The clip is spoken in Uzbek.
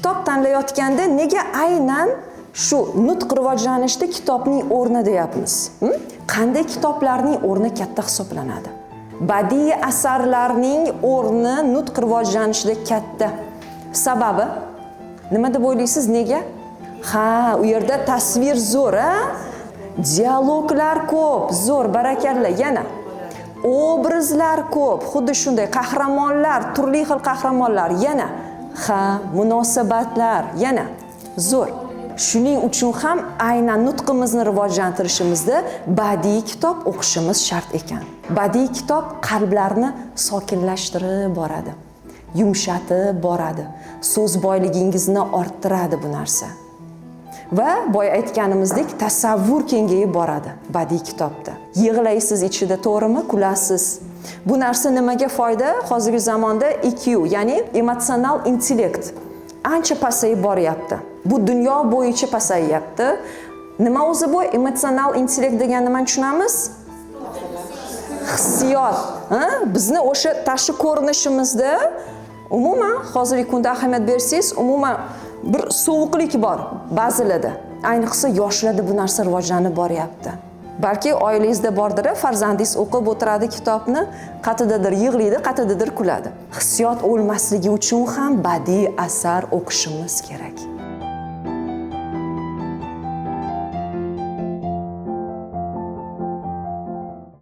Kitob tanlayotganda nega aynan shu nutq rivojlanishida kitobning o'rni deyapmiz? Qanday kitoblarning o'rni katta hisoblanadi? Badiiy asarlarning o'rni nutq rivojlanishida katta. Sababi nima deb o'ylaysiz, nega? Ha, u yerda tasvir zo'r, a? Dialoglar ko'p, zo'r, barakalla. Yana obrazlar ko'p, xuddi shunday qahramonlar, turli xil qahramonlar. Yana ha, munosabatlar, yana zo'r. Shuning uchun ham aynan nutqimizni rivojlantirishimizda badiiy kitob o'qishimiz shart ekan. Badiiy kitob qalblarni sokinlashtirib boradi, yumshatib boradi, so'z boyligingizni orttiradi bu narsa. Va boya aytganimizdek, tasavvur kengayib boradi badiiy kitobda. Yig'laysiz ichida, to'g'rimi? Kulasiz. Bu narsa nimaga foyda? Hozirgi zamonda EQ, ya'ni emotsional intellekt ancha pasayib boryapti. Bu dunyo bo'yicha pasayyapti. Nima o'zi bu emotsional intellekt degan nimani tushunamiz? Hissiyot. Ha? Bizni o'sha tashqi ko'rinishimizda umuman hozirgi kunda ahamiyat bersangiz, umuman bir sovuqlik bor ba'zilarda. Ayniqsa yoshlarda bu narsa rivojlanib boryapti. Balki oilangizda bordir, farzandingiz o'qib o'tiradi kitobni, qayerdadir yig'laydi, qayerdadir kuladi. Hissiyot o'lmasligi uchun ham badiiy asar o'qishimiz kerak.